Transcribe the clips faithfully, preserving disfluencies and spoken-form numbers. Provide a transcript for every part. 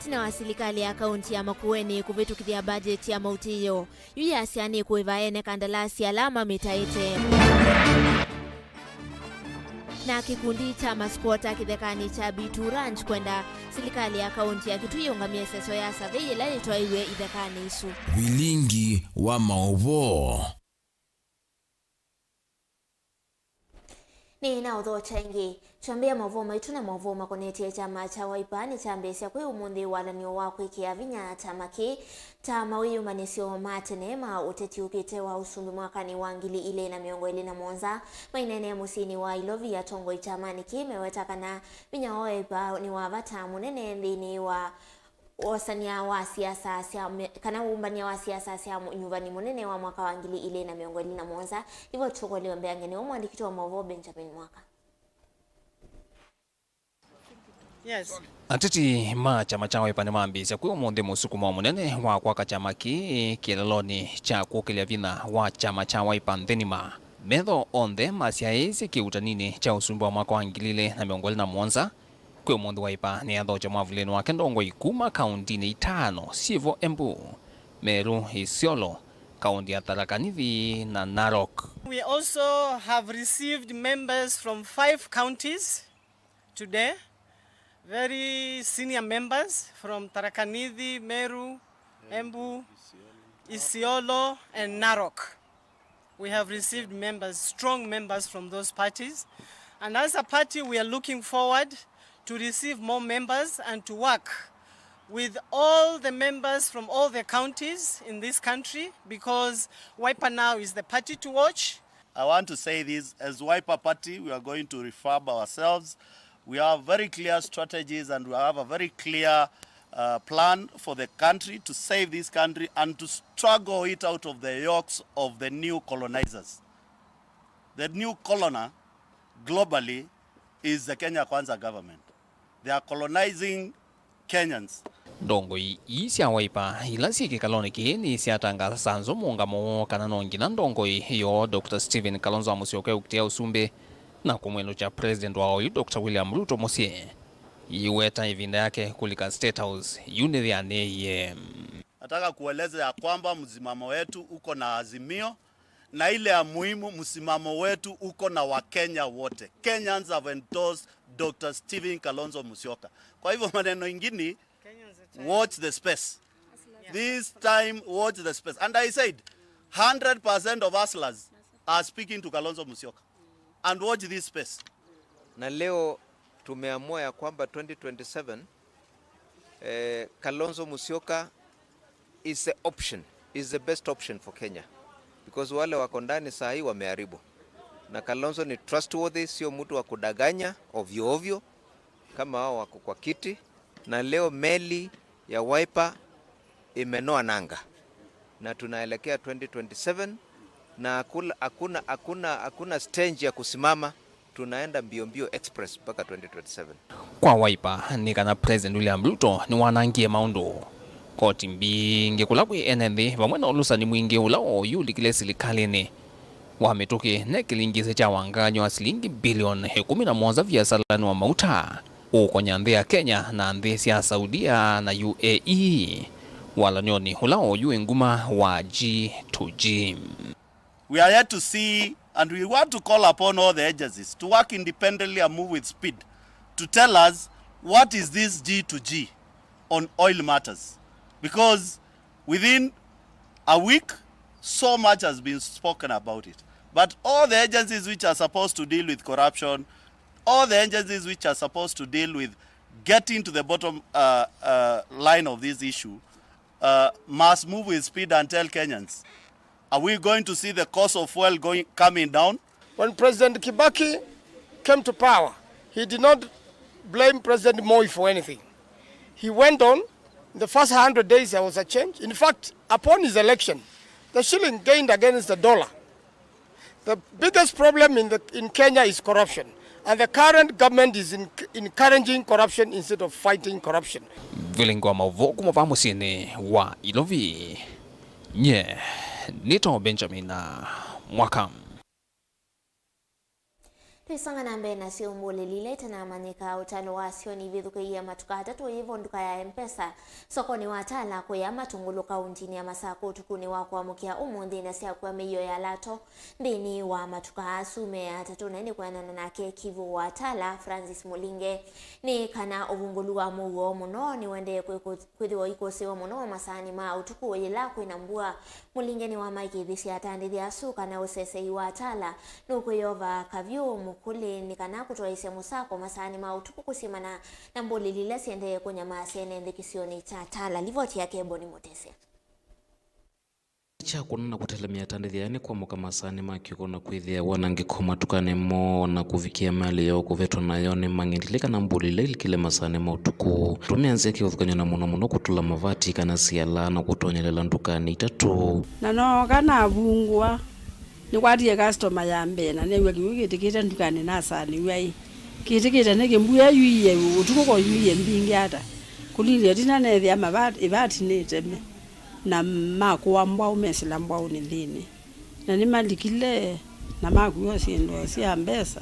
Na wa silikalĩ ya kaunti ya Makueni kũvĩtũkĩthya mbajeti ya mautĩĩo yu yasya nĩkũĩva ene kandalasi ala mamĩtaĩte. Na kĩkundi kya maskwota kĩthekanĩ kya B two Ranch kwenda silikalĩ ya kaunti ya Kitui yĩũngamye ĩseso ya savei ĩla yĩtwaĩwe ithekanĩ isu. Vilingi wa maũvoo. Nĩ na ũthokya ĩngĩ. Twambĩĩa maũvoo maitũ na maũvoo makonetye kyama kya Wiper nĩkyambĩĩsya kwĩ ũmũnthĩ walany'o wa kwĩkĩa vinya kyama kĩĩ ta mawĩyũmbanĩsyo ma tene ma ũteti ũkĩte wa ũsumbĩ mwakanĩ wa ngili ilĩ na mĩongo ĩlĩ na mũonza. Maineenea mũsyĩnĩ wa Ilovi, atongoi kyamanĩ kĩĩ meweta kana vinya wa Wiper nĩ wa vata mũnene nthĩnĩ wa wosania wa siasa sya me-, kana ũmbany'a wa siasa sya mu-, nyuvani mũnene wa mwaka wa ngili ilĩ na mĩongo ĩlĩ na mũonza. Livoti tũkũelewa mbeange nĩwe mũandĩki wa maũvoo Benjamin Mwaka. Yes. Ateti ma kyama kya Wiper nĩmambĩĩsya kwĩ ũmũnthĩ mũsukumo mũnene wa kwaka kyama kĩĩ kĩlalonĩ kya kũkĩlya vinya wa kyama kya Wiper nthĩnĩ ma metho onthe masyaĩĩsye kĩũtaninĩ kya ũsumbĩ wa mwaka wa ngili ilĩ na mĩongo ĩlĩ na mũonza. Kwĩ ũmũnthĩ Wiper nĩyathokya mwavulĩnĩ wake ndongoi kuma kaũntinĩ itano syĩvo: Embu, Meru, Isiolo, kaũnti ya Tharaka Nithi na Narok. We also have received members from five counties today, very senior members from Tharaka Nithi, Meru, Embu, Isiolo, and Narok. We have received members, strong members from those parties. And as a party, we are looking forward to receive more members and to work with all the members from all the counties in this country, because Wiper now is the party to watch. I want to say this, as Wiper Party, we are going to refurb ourselves. We have very clear strategies and we have a very clear, uh, plan for the country, to save this country and to struggle it out of the yokes of the new colonizers. The new colonizer globally is the Kenya Kwanza government. They are colonizing Kenyans. Ndongoi ii sya Wiper ila syĩ kĩkalonĩ kĩĩ nĩsyatangaasa nzũ mũũngamo woo kana no nginya ndongoi yoo Doctor Stephen Kalonzo Musyoka ũkitĩa ũsumbĩ na kũmwĩlũkya President wa oyu Doctor William Ruto mũsyĩ. Iweta ĩvinda yake kũlika State House yu nĩyĩanĩie. Nataka kueleza ya kwamba msimamo wetu uko na Azimio, na ile ya muhimu, msimamo wetu uko na Wakenya wote. Kenyans have endorsed Doctor Stephen Kalonzo Musyoka. Kwa hivyo maneno ingine, watch the space. This time, watch the space. And I said, hundred percent of hustlers are speaking to Kalonzo Musyoka. And watch this space. Na leo tumeamua ya kwamba twenty twenty-seven, eh, Kalonzo Musyoka is the option, is the best option for Kenya. Because wale wako ndani saa hii wameharibu. Na Kalonzo ni trustworthy, sio mtu wa kudanganya ovyo ovyo kama hao wako kwa kiti. Na leo meli ya Wiper imenoa nanga. Na tunaelekea twenty twenty-seven, na hakuna, hakuna, hakuna, hakuna stage ya kusimama. Tunaenda mbio mbio express mpaka twenty twenty-seven. Kwa Wiper, nĩ kana President William Ruto nĩwanangie maũndũ. Koti mbingĩ kũla kwĩ ene nthĩ, vamwe na ũlũsani mwingĩ ũla oyu ũlikile silikalĩnĩ wa mĩtũkĩ, ne kĩlingĩsĩ kya wangany'o wa silingi bilioni ĩkũmi na mũonza viasalanĩ wa mauta ũũkonya nthĩ ya Kenya na nthĩ sya Saudia na U A E, walany'onĩ ũla oyu wĩ nguma wa G to G. We are yet to see, and we want to call upon all the agencies to work independently and move with speed to tell us what is this G to G on oil matters, because within a week, so much has been spoken about it. But all the agencies which are supposed to deal with corruption, all the agencies which are supposed to deal with getting to the bottom, uh, uh, line of this issue, uh, must move with speed and tell Kenyans, are we going to see the cost of fuel going, coming down? When President Kibaki came to power, he did not blame President Moi for anything. He went on. In the first hundred days, there was a change. In fact, upon his election, the shilling gained against the dollar. The biggest problem in the, in Kenya is corruption, and the current government is in, encouraging corruption instead of fighting corruption. Vilingi wa maũvoo kuma va mũsyĩnĩ wa Ilovi. Nye nĩtawa Benjamin Mwaka. Twĩsonga na mbee na syaumbũlĩli ila itanamanyĩka, ũtalo wasyo nĩivĩthũkĩie matuka atatũ yĩvo nduka ya M-Pesa sokonĩ wa Tala kũya Matũngũlũ kauntinĩ ya Masakũ ũtukũnĩ wa kũamũkĩa ũmũnthĩ, na syakua mĩio ya lato nthĩnĩ wa matuka asu me atatũ. Na ĩndĩ kwĩanana nake, Kivu wa Tala, Francis Mulinge, nĩ kana ũvungũlu wa mũuo mũno nĩũendee kwĩkũ-, kwĩthĩwa ũikũsĩwa mũno masaanĩ ma ũtukũ yĩla kwĩna mbua. Mulinge nĩwamaĩkĩĩthisye atandĩthya asu kana ũsesei wa Tala nũkwĩyova kavyũ mũkũlĩ nĩ kana kũtwaĩĩsya mũsako masaanĩ ma ũtukũ kũsyĩmana na mbũlĩli ila syendee kũnyamaasya ene nthĩ kĩsionĩ kya Tala. Livoti yake Boni Mutesya. Kya kũna na kũtelemya atandĩthya aya nĩ kwamũka masaanĩ ma kĩoko na kwĩthĩa wanangĩko matukanĩ moo na kũvikĩa malĩ yoo kũvetwa nayo nĩ mang'endilĩ kana mbũlĩli ila ilikile masaanĩ ma ũtukũ. Tũmĩa nzĩa kĩvathũkany'o na mũno mũno kũtũla mavati kana siala na kũtonyelela ndukanĩ itatũ. Na nooka navungũa, nĩkwatie customer ya mbee na neew'a kĩw'ũ kĩtĩkĩte ndukanĩ nasaanĩw'a ĩ. Kĩtĩkĩte nĩkĩ? Mbua yu ĩyĩ ũtukũ ko yu ĩyĩ mbingĩ ata? Kũlilya ĩtina neethĩa mavati, ĩvati nĩ ĩteme. Na makũa mbwaũ, mesĩla mbwaũnĩ nthĩnĩ. Na nĩmalikile na makuwa syĩndũ sya mbesa.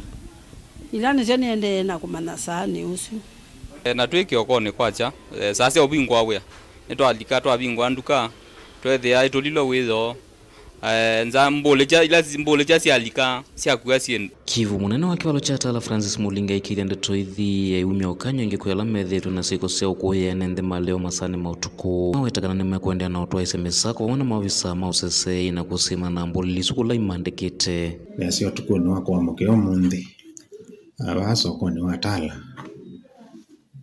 Ila nĩsyo nĩendee na kũmanya saanĩ ũsu. E, na twĩ kĩokonĩ kwakya, e, saa sya ũvingũa wĩa, nĩtwalika, twavingũa nduka, tweethĩa ĩtũlilwe wĩoo. E, nza mbũlĩkya, ila mbũlĩkya syalika, syakua syĩndũ. Kivu, mũnene wa kĩvalo kya Tala Francis Mulinge aikĩthya ndeto ithi aiumya ũkany'o ĩngĩ kwĩ ala methĩĩtwe na syĩko sya ũkũĩa ene nthĩ maleo masaanĩ ma ũtukũ. Maweta kana nĩmekũendeea na ũtwaĩĩsya mĩsako vamwe na maovisa ma ũseseei na kũsyĩmana na mbũlĩli isu kũla imandĩkĩte. Measya ũtukũnĩ wa kũamũkĩa ũmũnthĩ, a, vaa sokonĩ wa Tala,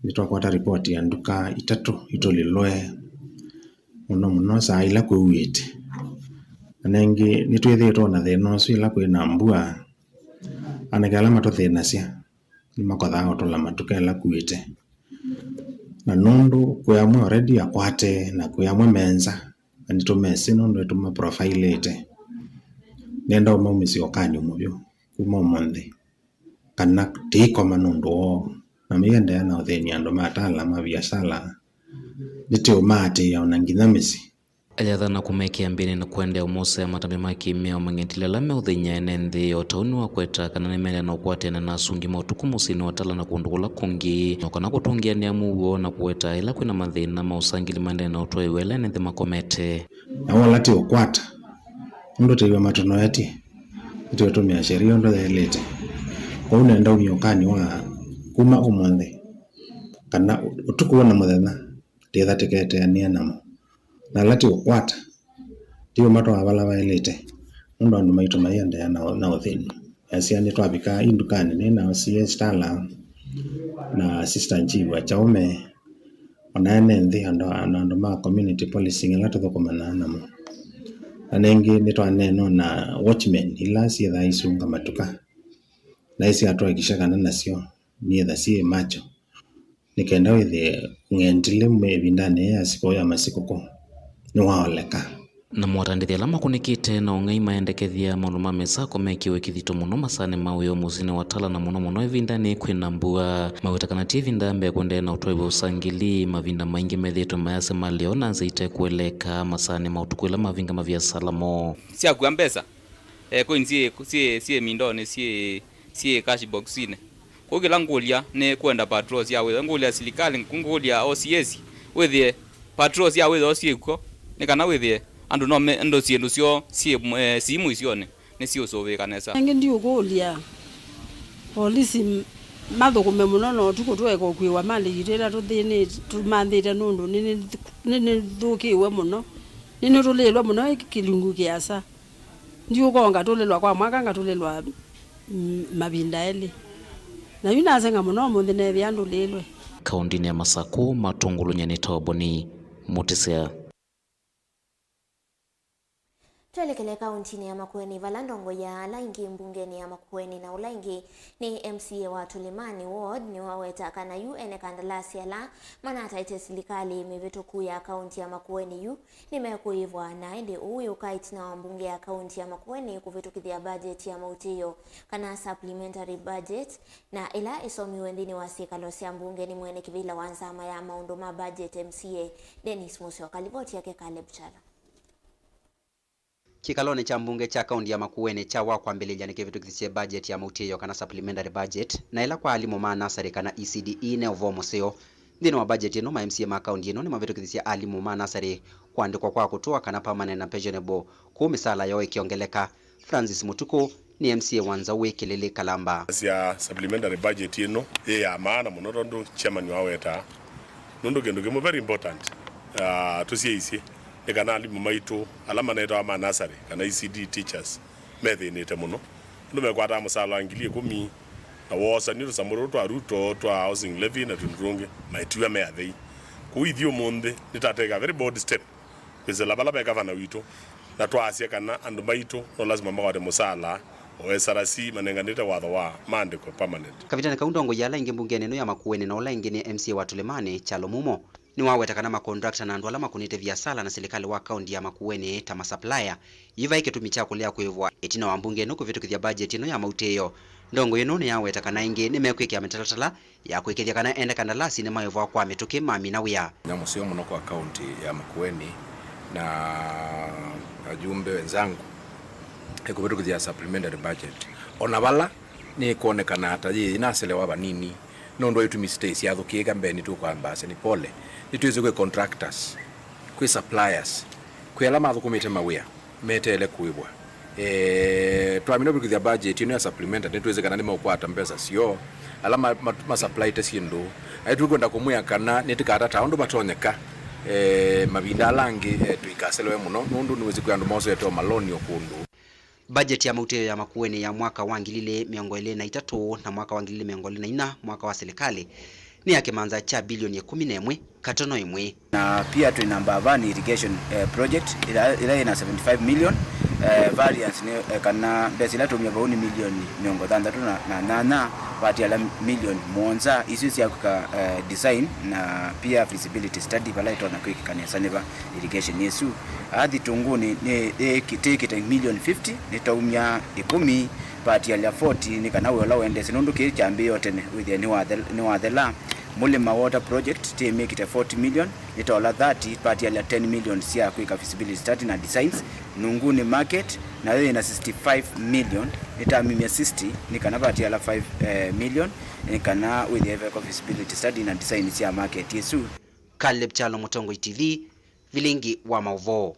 nĩtwakwata ripoti ya nduka itatũ itũlilwe, mũno mũno saa ila kwĩuĩte. Na nengĩ nĩtwĩthĩĩtwe na thĩna ũsu ĩla kwĩna mbua, anake ala matũthĩnasya nĩmakothaa ũtũla matuka ĩla kuĩte. Na nũndũ kwĩ amwe already akwate na kwĩ amwe me nza, na nĩtũmesĩ nũndũ nĩtũmaprofailĩte. Nenda ũmaumĩsye ũkany'o mũvyũ kuma ũmũnthĩ, kana tĩikoma nũndũ woo. Na maiendeea na ũthĩny'a andũ ma Tala, ma viasala, nĩtĩũmaatĩĩa o na nginya mĩsyĩ. Ayathana kũmekĩa mbĩnĩ na kũendeea ũmosea matambya ma kĩmĩao mang'endilĩ ala meũthĩny'a ene nthĩ. O ta ũu nĩwakweta kana nĩmeendeea na ũkwatĩanĩa na asungi ma ũtukũ mũsyĩnĩ wa Tala na kũndũ kũla kũngĩ, o kana kũtũngĩanĩa mũuo na kũweta ĩla kwĩna mathĩna ma ũsangĩli maendeee na ũtwaĩwe ĩla ene nthĩ makomete. Na wola ti ũkwata, nũndũ tĩw'a matũnoetye, nĩtũĩtũmĩa sheria ũndũ yaĩlĩte. Kwoou nenda umya ũkany'o wa kuma ũmũnthĩ, kana ũtukũ na mũthenya, ndĩtha tĩketeanĩa namo. Na ala ti ũkwata, ti ũmatwaa vala vaĩlĩte, nũndũ andũ maitũ maiendeea na, na ũthĩni. Easya nĩtwavika i ndukanĩ nĩ na O C S Tala na Assistant Chief wa Chaume, o na ene nthĩ, andũ, andũ, andũ ma community policing ala tũthũkũmanaa namo. Na nengĩ nĩtwaneenwa na watchmen ila syĩthaa isunga matuka, na isyatũakikisha kana nasyo nĩetha syĩ macho, nĩ kenda wĩthĩe ng'endilĩ ĩvindanĩ ya sikũũ ya masikũkũ nĩwaoleka. Namo atandĩthya ala makũnĩkĩte na ũng'ei maendekethya maũndũ ma mĩsako mekĩwe kĩthito mũno masaanĩ ma wĩoo mũsyĩnĩ wa Tala, na mũno mũno ĩvindanĩ kwĩna mbua. Maweta kana ti ĩvinda ya mbee kũendeea na ũtwaĩwe ũsangĩli, mavinda maingĩ methĩĩtwe mayasya malĩo na nzĩa itekũeleeka masaanĩ ma ũtukũ ĩla mavinga maviasala moo. Syakua mbesa, e, coin syĩ, syĩ, syĩ mindonĩ, syĩ, syĩ cash box-inĩ. Kwoou kĩla ngũlya nĩ kwenda patrols ya wĩoo. Ngũlya silikalĩ, ngũlya O C S, wĩthĩe patrols ya wĩoo syĩ kw'o, nĩ kana wĩthĩe andũ no me, andũ syĩndũ syoo syĩ, eh, simu isyonĩ nĩsiũsũvĩĩka nesa. Ĩngĩ ndiũkũlya polisi m-, mathũkũme mũno na ũtukũ tũeka ũkuĩwa malĩ yitũ ĩla tũthĩnĩte, tũmanthĩte nũndũ nĩ, nĩ, nĩnĩthũkĩĩwe mũno. Nĩnĩtũlĩĩlwe mũno kĩlungu kĩasa. Ndiũka ngatũlĩlwa kwa mwaka, ngatũlĩlwa, mm, mavinda elĩ. Na yu naseng'a mũno ũmũnthĩ neethĩa ndũlĩĩlwe. Kaũndĩnĩ ya Masakũ, Matũngũlũnĩ nĩ Toboni Mũtĩsya. Twelekele kaũndĩnĩ ya Makueni, vala ndongoi ya ala aingĩ mbungenĩ ya Makueni na ũla ĩngĩ nĩ M C A wa Tũlĩmanĩ Ward nĩwaweta kana yu ene kandalasi ala manataĩte silikalĩ mĩvĩtũku ya kaũntĩ ya Makueni yu nĩmekũĩvwa, na ĩndĩ ũu wĩũka ĩtina wa mbunge ya kaũntĩ ya Makueni kũvĩtũkĩthya budget ya mautĩĩo kana supplementary budget, na ĩla ĩsomiwe nthĩnĩ wa syĩkalo sya mbunge nĩ mwene kĩvĩla wa nzama ya maũndũ ma budget M C A Dennis Musyoka. Livoti yake Caleb Chalo. Kĩkalonĩ kya mbunge kya kaunti ya Makueni kya wa kwambĩlĩlya nĩkĩvĩtũkithisye budget ya mautĩĩo kana supplementary budget, na ĩla kwa alimũ ma nasarĩ kana E C D E ne ũvoo mũseo. Nthĩnĩ wa budget ĩno, ma M C A ma kaunti ĩno nĩmavĩtũkithisye alimũ ma nasarĩ kũandĩkwa kwa kũtũa kana permanent na pensionable, kũu mĩsaala yoo ĩkĩongeleka. Francis Mũtukũ nĩ M C A wa Nzaũ wĩ Kĩlĩlĩ Kalamba. Sya supplementary budget ĩno yĩ ya maana mũno tondũ chairman wawetaa nũndũ kĩndũ kĩmwe very important, ah, tũsyaisye nĩ kana alimũ maitũ ala manetawa ma nasarĩ kana E C D teachers methĩnĩte mũno, nũndũ mekwataa mũsaala wa ngili ĩkũmi na woosany'a tũsamũ tũtũ twa Ruto twa housing levy na tũndũ tũngĩ, maitiwa me athei. Kwoou ithyĩ ũmũnthĩ nĩtateka very bold step kwĩsĩla vala ve gavana witũ, na twaasya kana andũ maitũ no lasima makwate mũsaala o S R C manenganĩte watho wa maandĩko permanent. Kavindanĩ kau, ndongoi ya ala aingĩ mbungenĩ ĩno ya Makueni na ũla ĩngĩ nĩ M C A wa Tũlĩmanĩ, Kyalo Mumo, nĩwaweta kana makondakta na andũ ala makũnĩte viasala na silikalĩ wa kaunti ya Makueni ta masupplier, yu vai kĩtumi kya kũlea kũĩvwa. Ĩtina wa mbunge ĩno kũvĩtũkĩthya budget ĩno ya mautĩĩo, ndongoi ĩno nĩyaweta kana aingĩ nĩmekwĩkĩa mĩtalatala ya kũĩkĩĩthya kana ene kandalasi nĩmaĩvwa kwa mĩtũkĩ mamina wĩa. Nĩ mũseo mũno kwa kaunti ya Makueni na ajumbe wenzangu, eh, kũvĩtũkĩthya supplementary budget. O na vala nĩkwonekana ta yĩ inaselewa vanini, nũndũ wa itumi sitei syathũkĩĩka mbee, nĩtũkwambasya nĩ pole. Nĩtwĩsĩ kwĩ contractors, kwĩ suppliers, kwĩ ala mathũkũmĩte mawĩa meteele kũĩvwa. Eh, twamina kũvikĩthya budget ĩno ya supplementary, nĩtwĩsĩ kana nĩmeũkwata mbesa syoo ala ma, ma, ma supplyaĩte syĩndũ. Aĩ tũkwenda kũmwĩa kana nĩtũkatata ũndũ vatonyeka, eh, mavinda ala angĩ, eh, tũikaselewe mũno, nũndũ nĩwĩsĩ kwĩ andũ mosete o maloni o kũndũ. Budget ya mautĩĩo ya Makueni ya mwaka wa ngili ilĩ mĩongo ĩlĩ na itatũ na mwaka wa ngili ilĩ mĩongo ĩlĩ na inya, mwaka wa silikalĩ, nĩ ya kĩmanza kya bilioni ĩkũmi na ĩmwe katono ĩmwe. Na pia twĩ na Mbavani irrigation, eh, project ĩla, ĩla ĩna seventy-five million, eh, variance nĩ, eh, kana mbesa ila tũmia vau nĩ milioni mĩongo thanthatũ na, na nyanya, vatiala milioni mũonza, isu sya kwĩka, eh, design na pia feasibility study vala ĩtonya kwĩkĩka nesa nĩ va irrigation ĩsu. Athi tũngũnĩ nĩ, nĩ, nĩ, tĩkĩte million fifty, nĩtaumya ĩkũmi, vatialya forty, nĩ kana wĩa ũla ũendesye, nũndũ kĩĩ kyambĩĩe o tene, wĩthĩa nĩwathel-, nĩwathela. Mulima Water Project tĩmĩkĩte forty million, nĩtaola thirty, vatialya ten million sya kwĩka feasibility study na designs. Nunguni Market nayo yĩna sixty-five million, nĩtamimya sixty, nĩ kana vatiala five, eh, million, nĩ kana wĩthĩa ĩvekwa feasibility study na design sya market ĩsu. Caleb Kyalo, Mũtongoi T V, Vilingi wa maũvoo.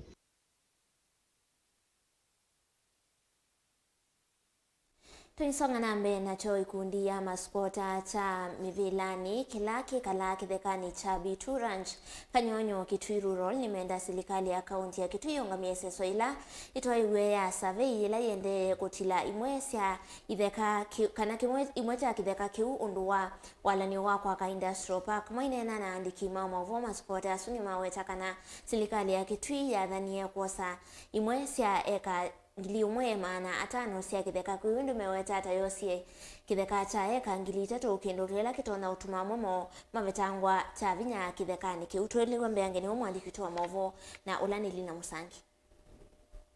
Tũisonga na mbee nakyo, ikundi ya masupota kya mĩvĩlanĩ kĩla kĩkalaa kĩthekanĩ kya B two Ranch, Kanyonyo, Kitui Rural, nĩmenda silikalĩ ya kaunti ya Kitui yũngamĩe ĩseso ila ĩtwaĩwe ya survey ĩla yĩendee kũtila imwe sya itheka kĩ-, kana kĩmwe, imwe kya kĩtheka kĩu ũndũ wa walany'o wa kwaka industrial park. Maineena na aandĩki ma maũvoo, masupota asu nĩmaweta kana silikalĩ ya Kitui yathanie kwosa imwe sya eka ngili ũmwe maana atano sya kĩtheka kĩu, ĩndĩ meweta ta yosie kĩtheka kya eka ngili itatũ, kĩndũ kĩla kĩtonya ũtuma amwe moo mavetangwa kya vinya kĩthekanĩ kĩu. Tũelewe mbeange nĩwe mwandĩki witũ wa maũvoo na ũla nĩ Lina Mũsangi.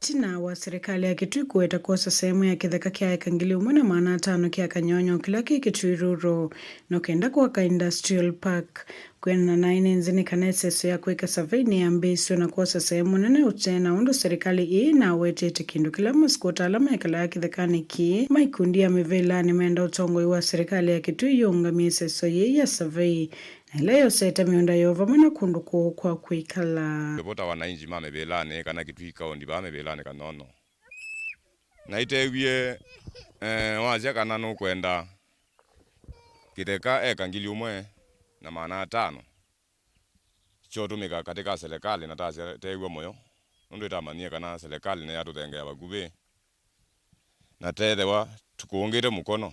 Ĩtina wa silikalĩ ya Kitui kũweta kwosa sehemu ya kĩtheka kya eka ngili ũmwe na maana atano kya Kanyonyo, kĩla kĩ Kitui Rural, no kenda kwaka industrial park. Kwĩanana na ĩnenzi nĩ kana ĩseso ya kwĩka survey nĩyambĩĩsw'e na kwosa sehemu nene ũtee na ũndũ silikalĩ ĩĩ ĩnawetete, kĩndũ kĩla masukota ala mekalaa kĩthekanĩ kĩĩ ma ikundi ya mĩvĩlanĩ menda ũtongoi wa silikalĩ ya Kitui yũngamĩe ĩseso yĩĩ ya survey, na ĩla yosete mĩũnda yoo vamwe na kũndũ kũũ kwa kwĩkala. Ndevo ta wananchi ma mĩvĩlanĩ kana Kitui County vaa mĩvĩlanĩ Kanyonyo, na itewie, eh, wasya kana nũkwenda kĩtheka eka ngili ũmwe na maana atano kyotũmĩka katĩ ka silikalĩ, na tasya teew'a mũyo, nũndũ ĩtamanyie kana silikalĩ nĩyatũthengea vakuvĩ na tethewa tũkũngĩte mũkono.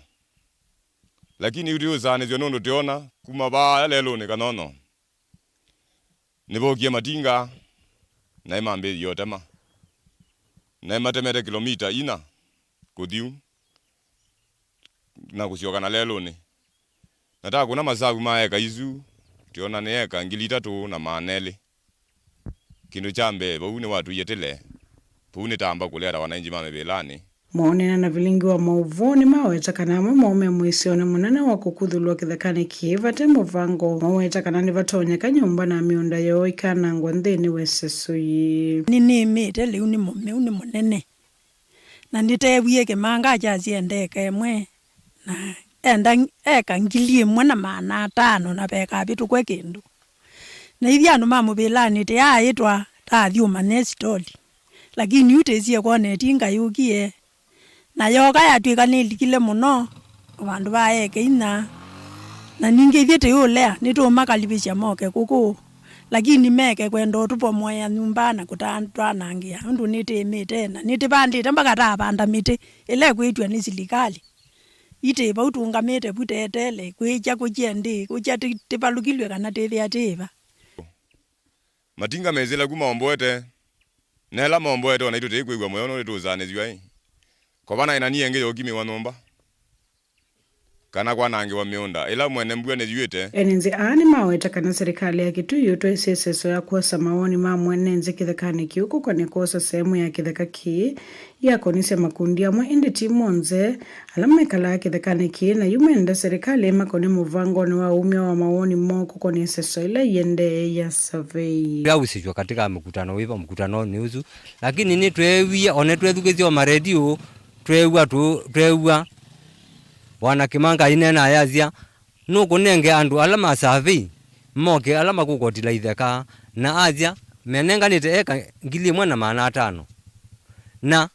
Lakini yu tũyũsaanĩsw'a nũndũ tũyona kuma vaa lelũnĩ Kanyonyo nĩvokie matinga, naĩ mambĩĩie ũtema, naĩ matemete kĩlomita ina kũthi na kũsyoka na lelũnĩ. Na takũna masavu ma eka isu, tũyona nĩ eka ngili itatũ na maana elĩ. Kĩndũ kya mbee, vau nĩwatw'ĩie tĩle. Vau nĩtamba kũlea ta wananchi ma mĩvĩlanĩ. Maũneena na vilingi wa maũvoo nĩmaweta kana amwe moo me mũisyonĩ mũnene wa kũkuthũlw'a kĩthekanĩ kĩĩ vate mũvango. Maweta kana nĩvatonyeka nyũmba na mĩũnda yoo ikanangwa nthĩnĩ wa ĩseso yĩĩ. Nĩnĩmĩte lĩu nĩ mũmeu nĩ mũnene, na nĩteewie kĩmanga kyasya enda eka ĩmwe, na enda eka ngili ĩmwe na maana atano na vekavĩtũkwe kĩndũ. Na ithyĩ andũ ma mũvĩlanĩ tĩaaĩtwa taathi ũmanya ĩsitoli, lakini yu tĩsie kwona ĩtinga yũkie, na yooka yatw'ĩka nĩlikile mũno, o vandũ va eke inya. Na ningĩ ithyĩ tĩũlea nĩtũũmakalivĩsya moke kũkũ, lakini meke kwenda ũtũpomoea nyũmba na kũtatwanangĩa, ũndũ nĩtĩĩmĩte na nĩtĩvandĩte mpaka taavanda mĩtĩ ĩla ĩkwĩtw'a nĩ silikalĩ. Itĩ vau tũũngamĩte vu teetele, kwĩkya kũkye ndĩ, kũkya tĩ-, tĩvalũkilw'e kana tĩthĩa tĩĩva. Matinga mesĩla ku maomboete, na ĩla maomboete o naitũ tĩkwĩw'a mũyo nũndũ nĩtũũsaanĩw'a ĩ, kovana ĩna niĩ ĩngĩ yokimĩwa nyũmba, kana kwanangĩwa mĩũnda ĩla mwene mbua nĩyuĩte. Ene nzĩ aa nĩmaweta kana serikali ya Kitui yũtwaisye ĩseso ya kwosa mawoni ma mwene nzĩ kĩthekanĩ kĩu kũkonĩ kwosa sehemu ya kĩtheka kĩĩ yakonisye makundi amwe, ĩndĩ ti monthe ala mekalaa kĩthekanĩ kĩĩ, na yu menda serikali ĩmakonie mũvangonĩ wa umya wa mawoni moo kũkonĩ ĩseso ĩla ĩendee ya survey. Twausĩw'a katika mkutano wĩva, mkutanonĩ ũsu, lakini nĩtweewie, o na twethukĩsya o maredio, tweew'a tu-, tweew'a Bwana Kĩmanga aineena ayasya, nũkũnenge andũ ala ma survey moke, ala makũkotila itheka, na asya menenganĩte eka ngili ĩmwe na maana atano. Na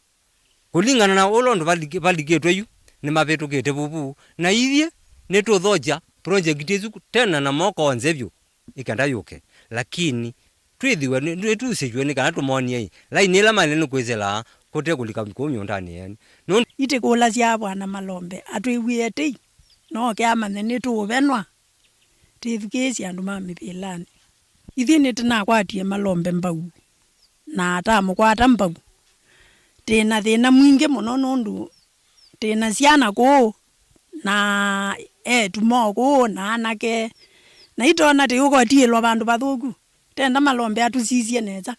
kũlingana na ũla ũndũ valiki-, valikĩtwe yu, nĩmavĩtũkĩte vuvu, na ithyĩ nĩtũthokya project ĩsu tena na moko onthe vyũ, ĩkenda yũke. Lakini twĩthĩwe nĩ-, nĩtũsĩw'e nĩ kana tũmonie laini ĩla maĩle nĩ kwĩsĩla kũte kũlika kũu mĩũndanĩ yenyu. Nũndũ itĩkũlasya Bwana Malombe atwĩw'ĩe tei, nooke amanye nĩtũũvenwa. Tĩthukĩĩsye andũ ma mĩvĩlanĩ. Ithyĩ nĩtũnakwatie Malombe mbau, na atamũkwata mbau. Tĩ na thĩna mwingĩ mũno nũndũ tĩ na syana kũũ, na eĩtu moo kũũ, na anake. Na itonya tĩũkotiĩlwa vandũ vathũku. Tenda Malombe atũsisye nesa.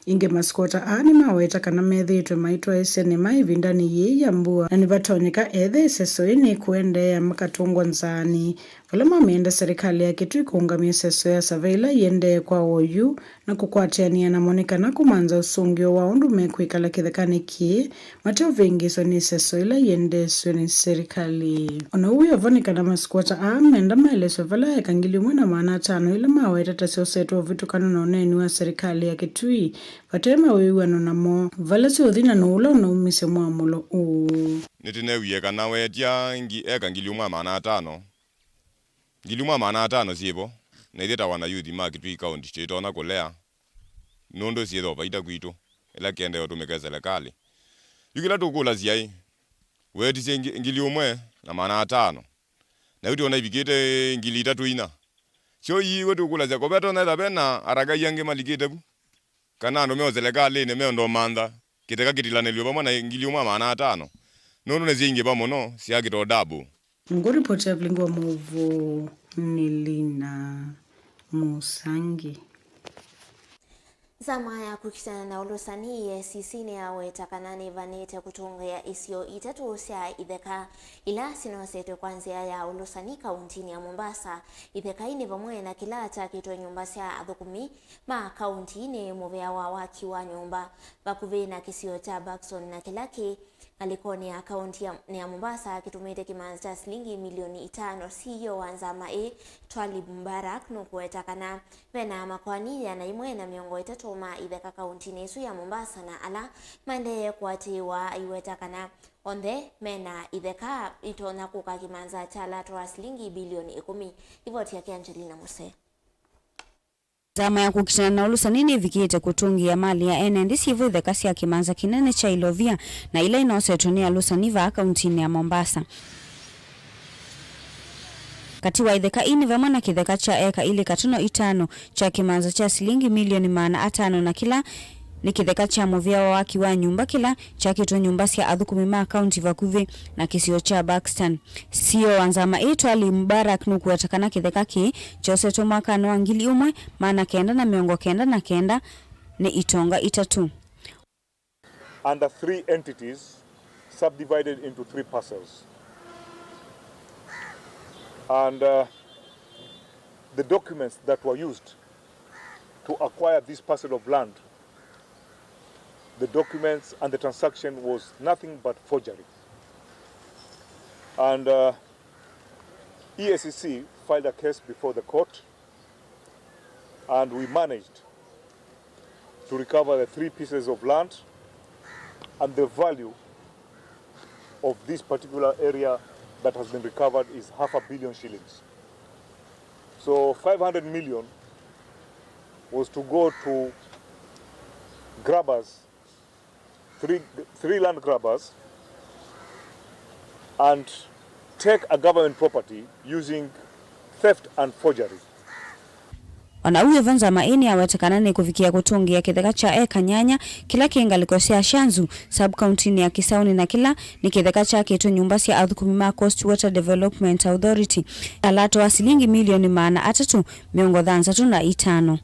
Ĩngĩ, masikota aa nĩmaweta kana methĩĩtwe maitwaĩsya nĩma ĩvindanĩ yĩĩ ya mbua, na nĩvatonyeka ethĩwa ĩseso ĩĩ nĩkũendeea makatũngwa nzaanĩ. Vala mamenda serikali ya Kitui kũũngamya ĩseso ya survey ĩla ĩendee kwa oyu na kũkwatĩanĩa namo nĩ kana kũmantha ũsũngĩo wa ũndũ mekwĩkala kĩthekanĩ kĩĩ, mateũvĩngĩĩswa nĩ ĩseso ĩla ĩendeesw'e nĩ serikali. O na ũu wĩ o vo, nĩ kana masikota aa menda maeleswe vala eka ngili ĩmwe na maana atano ila maweta ta syosetwe ũvĩtũkanu na ũneeni wa serikali ya Kitui vate mawĩw'ano namo, vala syũthi na nũũ ũla ũnaumisye mwamũlo ũũ. Nĩtũneewie kana weetya ngi-, eka ngili ĩmwe na maana atano, ngili ĩmwe na maana atano syĩ vo, na ithyĩ ta wanayuthi ma Kitui County tũitonya kũlea, nũndũ syĩthwa vaita kwitũ, ĩla kĩendee ũtũmĩke selekalĩ. Yu kĩla tũkũlasya-ĩ, weetisye ngi-, ngili ũmwe na maana atano, na yu twona ivikĩte ngili itatũ inya. Syo ii we tũkũlasya, ko vetonya ĩtha ve na aragai angĩ malikĩte vu, kana andũ me o selekalĩnĩ meũndũ mantha kĩtheka kĩtilanĩlw'e vamwe na ngili ũmwe na maana atano, nũndũ nĩsyaingĩva mũno, syakĩta o double. Ngũripoti ya vilingi wa maũvoo nĩ Lina Mũsangi. Nzama ya kũkitana na ũlũsani, E A C C, nĩyaweta kana nĩvanĩte kũtũngĩa isio itatũ sya itheka ila sinosetwe kwa nzĩa ya ũlũsani kauntinĩ ya Mombasa. Itheka ii nĩ vamwe na kĩla kyakĩtwe nyũmba sya athũkũmi ma kaunti nĩ mũvĩa wa waki wa nyũmba vakuvĩ na kĩsio kya Buxton na kĩla kĩ ngalĩkonĩ ya kaunti ya, ya Mombasa kĩtumĩte kĩmanza kya silingi milioni itano. C E O wa nzama ĩĩ, Twalib Mubarak, nũkũweta kana ve na makoani ĩana ĩmwe na mĩongo ĩtatũ ma itheka kauntinĩ ĩsu ya Mombasa, na ala maendee kũatĩĩwa aiweta kana onthe me na itheka itonya kũka kĩmanza kya lato wa silingi bilioni ĩkũmi. Livoti yake Angelina Muse. Nzama ya kũkitana na ũlũsani nĩvikĩte kũtũngĩa mali ya ene nthĩ syĩ vo itheka sya kĩmanza kĩnene kya Ilovia na ila inosetwe nĩ alũsani vaa kauntinĩ ya Mombasa. Katĩ wa itheka ii nĩ vamwe na kĩtheka kya eka ilĩ katono itano kya kĩmanza kya silingi milioni maana atano, na kĩla nĩ kĩtheka kya mũvĩa wa waki wa nyũmba kĩla kyakĩtwe nyũmba sya athũkũmi ma kaunti vakuvĩ na kĩsio kya Buxton. C E O wa nzama ĩĩ, Twalib Mubarak, nũkũweta kana kĩtheka kĩĩ kyosetwe mwakanĩ wa ngili ũmwe maana kenda na mĩongo kenda na kenda nĩ itonga itatũ. Under three entities, subdivided into three parcels. And uh, the documents that were used to acquire this parcel of land, the documents and the transaction was nothing but forgery. And uh, E A C C filed a case before the court, and we managed to recover the three pieces of land, and the value of this particular area that has been recovered is half a billion shillings. So five hundred million was to go to grabbers, three, three land grabbers, and take a government property using theft and forgery. O na ũu ĩvo, nzama ĩĩ nĩyaweta kana nĩkũvikĩa kũtũngĩĩa kĩtheka kya eka nyanya kĩla kĩ ngalĩko sya Shanzu, sub-kauntinĩ ya Kisauni, na kĩla nĩ kĩtheka kyakĩtwe nyũmba sya athũkũmi ma Coast Water Development Authority, alato wa silingi milioni maana atatũ mĩongo thanthatũ na itano.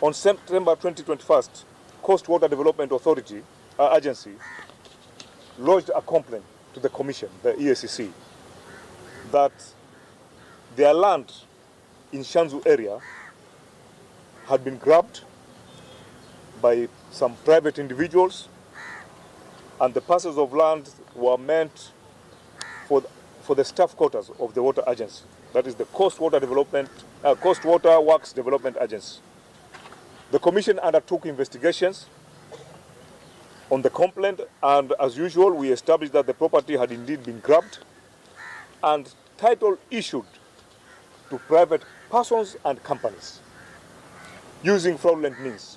On September twenty twenty-first, Coast Water Development Authority, uh, Agency, lodged a complaint to the Commission, the E A C C, that their land in Shanzu area had been grabbed by some private individuals, and the parcels of land were meant for the, for the staff quarters of the water agency, that is the Coast Water Development, uh, Coast Water Works Development Agency. The commission undertook investigations on the complaint, and as usual, we established that the property had indeed been grabbed and title issued to private persons and companies using fraudulent means.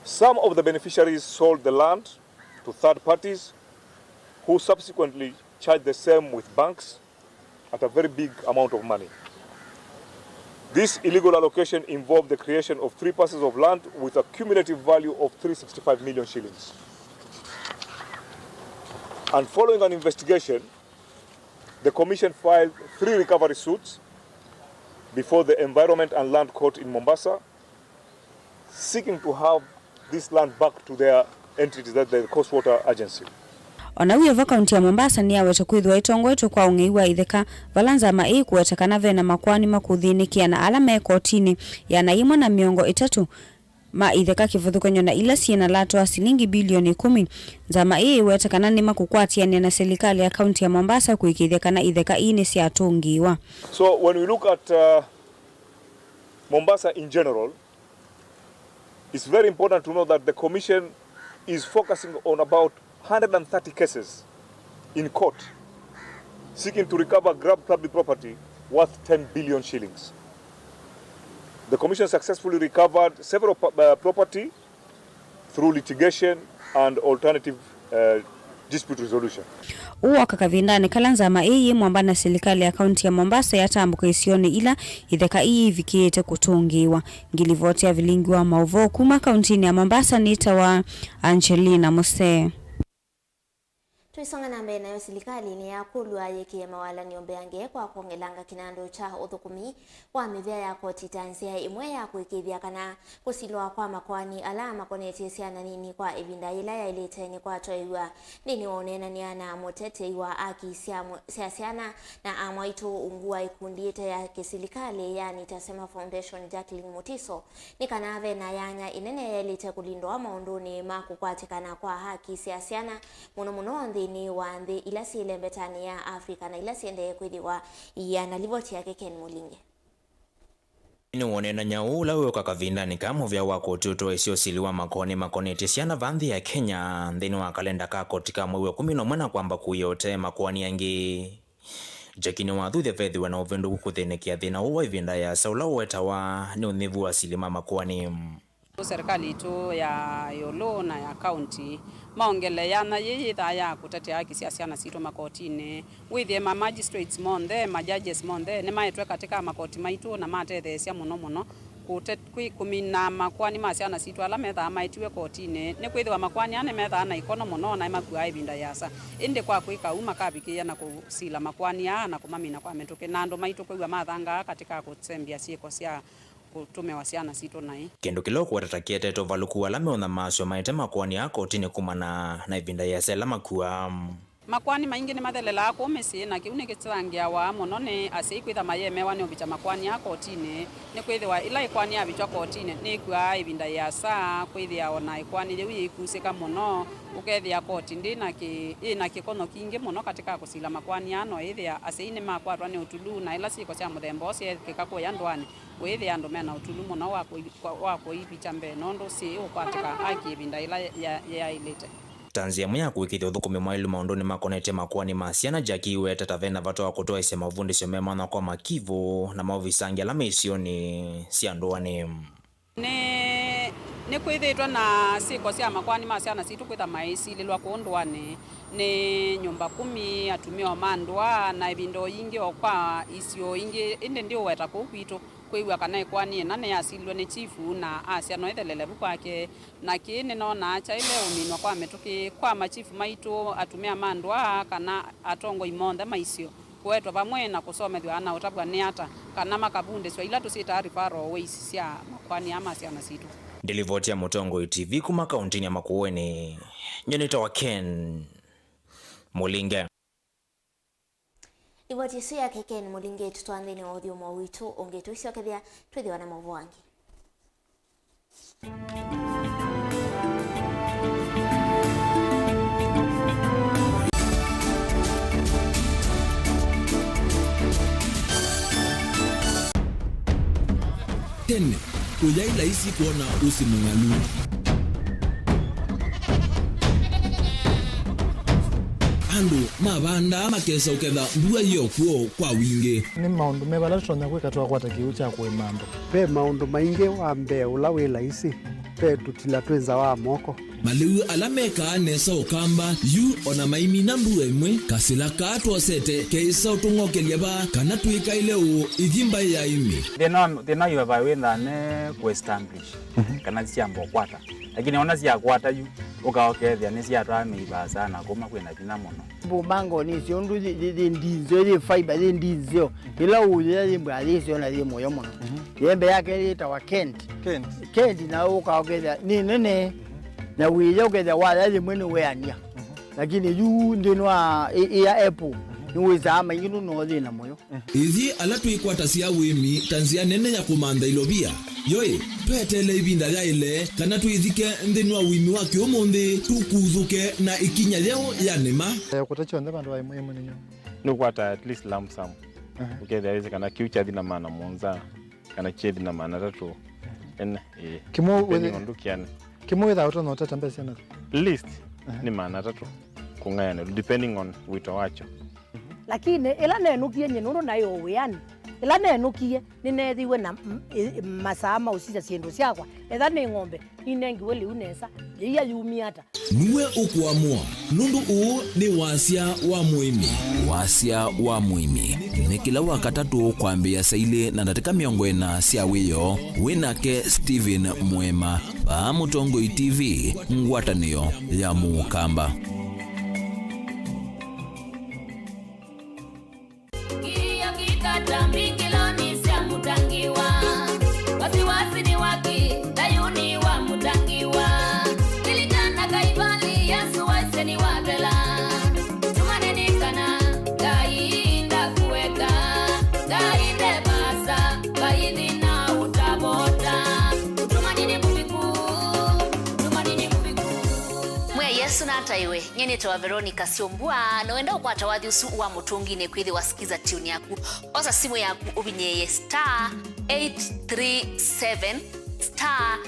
Some of the beneficiaries sold the land to third parties, who subsequently charged the same with banks at a very big amount of money. This illegal allocation involved the creation of three parcels of land with a cumulative value of three sixty-five million shillings. And following an investigation, the commission filed three recovery suits before the Environment and Land Court in Mombasa, seeking to have this land back to their entities, that the Coast Water Agency. O na ũu ĩvo, kaunti ya Mombasa nĩyawetwe kwĩthĩwa ĩtongoetwe kwa ũng'ei wa itheka, vala nzama ĩĩ ĩkũweta kana ve na makoani makũthĩnĩkĩa na ala me kotinĩ ĩana yĩmwe na mĩongo ĩtatũ ma itheka kĩvathũkany'o na ila syĩ na lato wa silingi bilioni ĩkũmi. Nzama ĩĩ ĩwete kana nĩmakũkwatĩanĩa na silikalĩ ya kaunti ya Mombasa kũĩkĩĩthya kana itheka ii nĩsyatũngĩĩwa. So when we look at, uh, Mombasa in general, it's very important to know that the commission is focusing on about hundred and thirty cases in court seeking to recover grabbed public property worth ten billion shillings. The commission successfully recovered several pu-, uh, property through litigation and alternative, uh, dispute resolution. Ũũ woka kavindanĩ kala nzama ĩĩ yĩ mwamba na silikalĩ ya kaunti ya Mombasa yatambũka isionĩ ila itheka ii ivikĩĩte kũtũngĩĩwa. Ngilivoti ya vilingi wa maũvoo kuma kauntinĩ ya Mombasa nĩtawa Angelina Musee. Tũisonga na mbee, nayo silikalĩ nĩyakũlw'a yĩkĩe mawalany'o mbeange kwa kwongelanga kĩnandũ kya ũthũkũmi wa mĩvĩa ya koti ta nzĩa ĩmwe ya kũĩkĩĩthya kana kũsilwa kwa makoani ala makonetye syana nini kwa ĩvinda yĩla yaĩlĩte nĩkwatwaĩw'a. Nthĩnĩ wa ũneenany'a na mũtetei wa haki sya mw-, sya syana na amwaitũ ungu wa ĩkundi ĩte ya kĩsilikalĩ ya Nitasema Foundation, Jacqueline Mutiso, nĩ kana ve na yanya ĩnene yaĩlĩte kũlindwa maũndũnĩ ma kũkwatĩkana kwa haki sya syana, mũno mũno nthĩnĩ wa nthĩ ila syĩ lembetanĩ ya Africa na ila syendee kwĩthĩwa iana. Livoti yake Ken Mũlinge. Nĩ wonenany'a ũũ ũla wĩũka kavindanĩ ka mũvĩa wa koti ũtoesye ũsili wa makoani makonetye syana va nthĩ ya Kenya nthĩnĩ wa kalenda ka koti ka mwei wa ĩkũmi na ũmwe na kwamba kũia ũtee makoani angĩ. Jackie nĩwathuthya vethĩwe na ũvĩndũku kũthĩnĩkĩa thĩna ũũ wa ĩvinda ĩasa ũla ũwetawa nĩ ũnyivu wa asili ma makoani. Serikali itũ ya ĩũlũ na ya kaunti maongele yanya yĩĩ yĩthaa ya kũtetea haki sya syana sitũ makotinĩ. Wĩthĩe ma magistrates monthe, ma judges monthe nĩmaetwe katĩ ka makoti maitũ na matetheesya mũno mũno kũte-, kwĩ-, kũmina makoani ma syana sitũ ala methaa maetiwe kotinĩ, nĩkwĩthĩwa makoani aa nĩmethaa na ĩkono mũno na nĩmakuaa ĩvinda yĩasa. Ĩndĩ kwa kwĩka ũu, makavikĩĩa na kũsila makoani aa na kũmamina kwa mĩtũkĩ, na andũ maitũ kwĩw'a mathangaa katĩ ka kũsembya syĩko sya kũtũmĩwa syana sitũ naĩ. Kĩndũ kĩla ũkũweta ta kĩetete ũvalũku wa ala meũnyamaasw'a maete makoani aa kotinĩ kumana na ĩvinda yĩasa ĩla makuaa. Makoani maingĩ nĩmathelelaa kũu mĩsyĩ, na kĩu nĩkĩsangĩawa mũno nĩ asyai kwĩtha mayemewa nĩ ũvikya makoani aa kotinĩ, nĩkwĩthĩwa ĩla ĩkoani yavikywa kotinĩ nĩkw'aa ĩvinda yĩasa, kwĩthĩa o na ĩkoani yĩu yĩikusĩka mũno, ũkethĩa koti ndĩ na kĩ-, yĩ na kĩkonyo kingĩ mũno katĩ ka kũsila makoani aa, no ĩthĩa asyai nĩmakwatwa nĩ ũtulu, na ĩla syĩko sya mũthemba ũũ syeekĩka kũya ndũanĩ, ũĩthĩa andũ me na ũtulu mũno wa kũi-, wa kũivikya mbee nũndũ syĩĩ ũkwatĩka haki ĩvinda yĩla ya-, yaĩlĩte. Ta nzĩa ĩmwe ya kũĩkĩĩthya ũthũkũmi mwaĩlu maũndũnĩ makonetye makoani ma syana, Jackie wĩweta ta ve na vata wa kũtwaĩĩsya mavundĩsyo me mwanya kwa makivũ na maovisangi ala me isionĩ sya ndũanĩ. Nĩ, nĩkwĩthĩĩtwe na syĩko sya makoani ma syana sitũ kwĩtha maĩsilĩlwa kũũ ndũanĩ nĩ nyũmba kumi, atumĩa o ma ndũa, na ĩvinda o yingĩ o kwa isio ingĩ, ĩndĩ ndiũweta kũu kwitũ. Kwĩw'a kana ĩkoani ĩna nĩyasililwe nĩ chifu na asya no ĩthelele vu kwake, na kĩĩ nĩnonaa kyaĩle ũminwa kwa mĩtũkĩ kwa machifu maitũ, atumĩa ma ndũa, kana atongoi monthe ma isio kũetwa vamwe na kũsomethw'a na ũtavw'a nĩ ata kana makavundĩsw'a ila tũsyĩtaa referral ways sya makoani aa ma syana sitũ. Ndilivoti ya Mũtongoi T V kuma kauntinĩ ya Makueni, nyie nĩtawa Ken Mũlinge. Ivoti ĩsu yake Ken Mũlinge ĩtũtwaa nthĩnĩ wa ũthyũmũo witũ ũngĩ. Tũisyokethya, twĩthĩwa na maũvoo angĩ. Tene, kũyaĩ laisi kwona ũsĩ mũng'alu. Andũ mavandaa makesa ũketha mbua yĩ o kw'o kwa wingĩ. Nĩ maũndũ meva ala tũtonya kwĩka twakwata kĩw'ũ kya kũĩma andũ? Ve maũndũ maingĩ. Wa mbee ũla wĩ laisi, ve tũtila twĩ nza wa moko. Malĩu ala mekaa nesa ũkamba yu o na maimina mbua ĩmwe, kasĩla kaa twosete keĩsa ũtũng'okelya vaa kana twĩkaĩle ũũ ithi mbaĩ ya ĩmĩ. Thĩna wa, thĩna wa ivavai wĩthaa ne kũ establish kana syamba ũkwata. Lakini ona syakwata yu, ũka ũkethĩa nĩsyatwaa mĩivaa sana kuma kwĩna vinya mũno. Mbumba ngoni icio ũndũ yĩ, yĩ, yĩ ndinzeo, yĩ fiber, yĩ ndinzeo. Ĩla ũyĩa yĩ mbwa yĩsyo na yĩ mũyo mũno. Yembe yake yĩtawa Kent. Kent. Kent na ũka ũkethĩa nĩ nene. Na wĩya ũkethĩa waya yĩmwe nĩ weania. Lakini yu nthĩnĩ wa ĩ-, ĩya apple, nĩwĩsaa maingĩ nũno yĩ na mũyo. Ĩthyĩ ala twĩkwatasya ũĩmi ta nzĩa nene ya kũmantha ilovia, yoĩ, tweteele ĩvinda yaĩle kana twĩthike nthĩnĩ wa ũĩmi wa kĩũmũnthĩ, tũkuthũke na ĩkinya yeũ ya nĩma. Eh, kũta kyonthe vandũ va ĩmwe ĩmwe nĩ nyũ. Nĩũkwata at least lump sum. Aha. Ũkethĩa wĩsĩ kana kĩu kyathi na maana mũonza, kana kyethi na maana atatũ. Ene, ĩĩ. Kĩmwe depending wĩthĩ-, on ndũkĩane. Kĩmwe wĩthaa ũtonya ũtata mbesa na? Least, aha, nĩ maana atatũ kũng'ayanĩlwa, depending on wĩto wakyo. Lakini ĩla nenũkie nyie nũndũ naĩ o wĩanĩ, ĩla nenũkie nĩneethĩiwe na m-, ĩ-, masaa ma ũsisya syĩndũ syakwa. Etha nĩ ng'ombe, ninengiwe lĩu nesa, yĩia yumie ata? Nue ũkũamũa, nũndũ ũũ nĩ wasya wa mũĩmi. Wasya wa mũĩmi nĩ kĩla Wakatatũ kwambĩĩa saa ilĩ na ndatĩka mĩongo ĩna sya wĩoo, wĩ nake Stephen Mũema, vaa Mũtongoi T V, ngwatanĩo ya Mũkamba. Kilio kikata mbingiloni sya Mũtangiwa. Wasiwasi ni waki, thayuni wa Mũtangiwa. Lilikana Kaivali, Yesu waisye nĩwathela. Tumaini kana Ngai ndakueka, Ngai ndevasa, Ngai thina utavota. Tumaini ni mũviku, tumaini ni mũviku. Mwĩa Yesu nataĩwe. Nyie nĩtawa Veronica Syombua, na wenda ũkwata wathi ũsu wa Mũtũnginĩ kwĩthĩwa Skiza Tune yaku. Osa simũ yaku ũvinyĩĩe star eight three seven star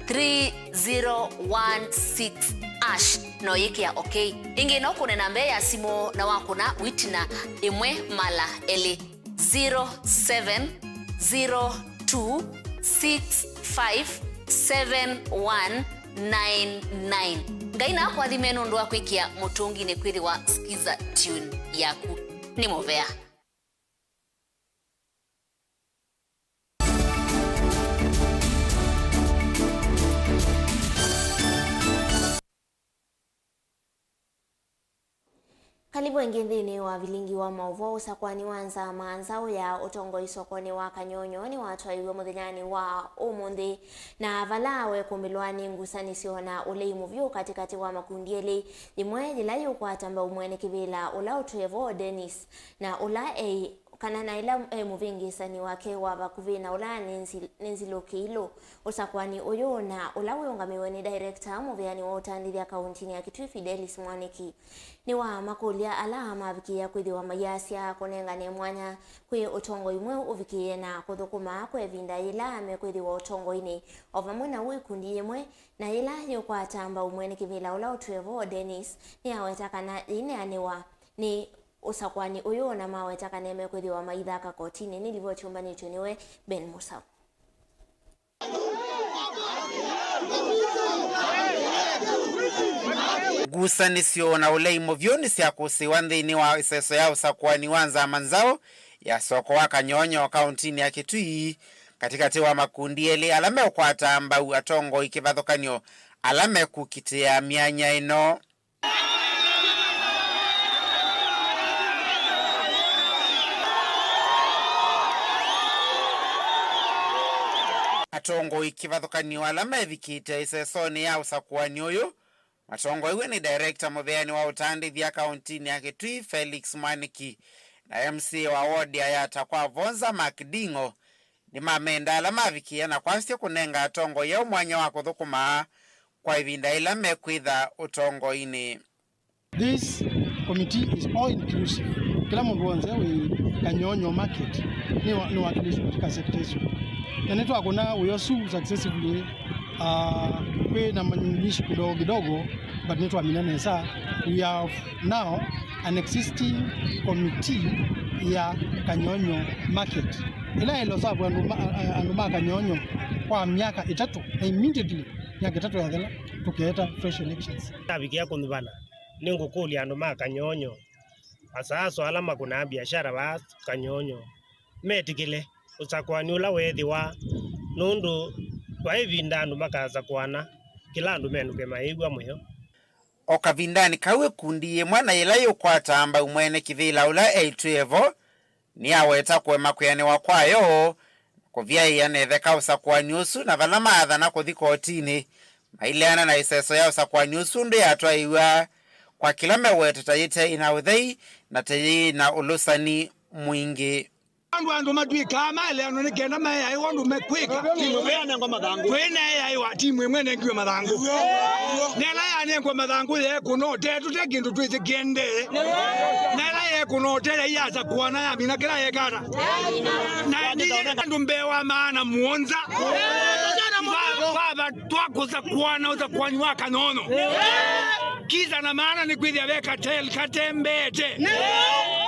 three zero one six hash, na ũyĩkĩa okay. Ĩngĩ no ũkũne namba ya simũ na wakũna wĩtina ĩmwe mala elĩ. Zero seven zero two six five seven one nine nine. Ngai nakũathime nũndũ wa kwĩkĩa Mũtũnginĩ kwĩthĩwa Skiza Tune yaku. Nĩ mũvea. Kalivu ĩngĩ nthĩnĩ wa vilingi wa maũvoo. Ũsakwani wa nzama nzaũ ya ũtongoi sokonĩ wa Kanyonyo nĩwatwaiwe mũthenyanĩ wa ũmũnthĩ, na vala wekũmbĩlwa nĩ ngusanĩsyo na ũlei mũvyũ katĩkatĩ wa makundi elĩ, yĩmwe yĩla yĩũkwata mbau mwene kĩvĩla ũla ũtwĩe vo Dennis, na ũla e kana na ĩla e mũvĩngĩĩsani wake wa vakuvĩ na ũla nĩ nzi-, nĩ nzilũ kĩilũ. Ũsakwani ũyũ na ũla wĩũngamĩwe nĩ director mũvĩanĩ wa ũtandĩthya kauntinĩ ya Kitui Fidelis Mwaniki nĩwamakũlya ala mavikĩĩa kwĩthĩwa maiasya kũnengane mwanya kwĩ ũtongoi mweũ ũvikĩĩe na kũthũkũma kwa ĩvinda yĩla mekwĩthĩwa ũtongoinĩ, o vamwe na ũu ikundi yĩmwe na yĩla yĩũkwata mbau mwene kĩvĩla ũla ũtwĩe vo Dennis nĩyaweta kana yĩineanĩwa nĩ ũsakwani ũyũ, na maweta kana mekwĩthĩwa maithaka kotinĩ. Nĩ livoti yũmbanĩtw'e nĩwe Ben Musau. Ngusanĩsyo na ũlei mũvyũ nĩsyakũsĩĩwa nthĩnĩ wa ĩseso ya ũsakwani wa nzama nzaũ ya soko wa Kanyonyo kauntinĩ ya Kitui, katĩkatĩ wa makundi elĩ ala meũkwata mbau atongoi kĩvathũkany'o ala mekũkitĩa myanya ĩno. Atongoi kĩvathũkany'o ala mevikĩte ĩsesonĩ ya ũsakuani ũyũ matongoew'e nĩ director mũvĩanĩ wa ũtandĩthya kauntinĩ ya Kitui Felix Mwaniki na M C A wa ward ya Yatta kwa Vonza Mark Nding'o, nĩmamenda ala mavikĩĩa na kwasya kũnenga atongoi aũ mwanya wa kũthũkũma kwa ĩvinda yĩla mekwĩtha ũtongoinĩ. This committee is all inclusive. Kĩla mũndũ w'onthe wĩ Kanyonyo market nĩ wa-, nĩwakilishwa katika sector ĩsu. Na nĩtwakũna wĩa ũsu successively, uh, kwĩ na manyunyishi kidogo kidogo, but nĩtwamina nesa. We have now an existing committee ya Kanyonyo market. Ĩla ĩlosavu andũ ma, a-, a-, andũ ma Kanyonyo kwa myaka ĩtatũ, na immediately myaka ĩtatũ yathela, tũkeeta fresh elections. Ndavikĩa kũnyuvana, nĩngũkũlya andũ ma Kanyonyo, asaaso ala makũnaa biashara vaa Kanyonyo, metĩkĩle ũsakuani ũla weethĩwa, nũndũ kwa ĩvinda andũ makasakũana, kĩla andũ menũke mayĩw'a mũyo. O kavindanĩ kau, ĩkundi yĩmwe na yĩla yĩũkwata mbau mwene kĩvĩla ũla eĩtwĩe vo, nĩyaweta kũema kwĩanĩwa kwayo kũvyaĩĩa na ĩtheka ũsakuani ũsu, na vala maathana kũthi kotinĩ, maileana na ĩseso ya ũsakuani ũsu ũndũ yatwaĩw'a kwa kĩla meweta ta yĩte ĩna ũthei na ta yĩ na ũlũsani mwingĩ. Andũ, andũ matw'ĩkaa maeleanwa nĩ kenda maeaĩwa ũndũ mekwĩka. Timu ĩmwe yanengwa mathangũ. Kwĩ na eaĩwa timu ĩmwe nengiwe mathangũ. Na ĩla yanengwa mathangũ yeekũna ũtee tũte kĩndũ twĩsĩ kĩendee. Na ĩla yeekũna ũtee yaiasakũana yamina kĩla yekata. Na ĩndĩ andũ mbee wa maana mũonza va-, va-, va-, twakũsakũana ũsakuani wa Kanyonyo. Kisa na maana nĩ kwĩthĩa ve cartel katembeete.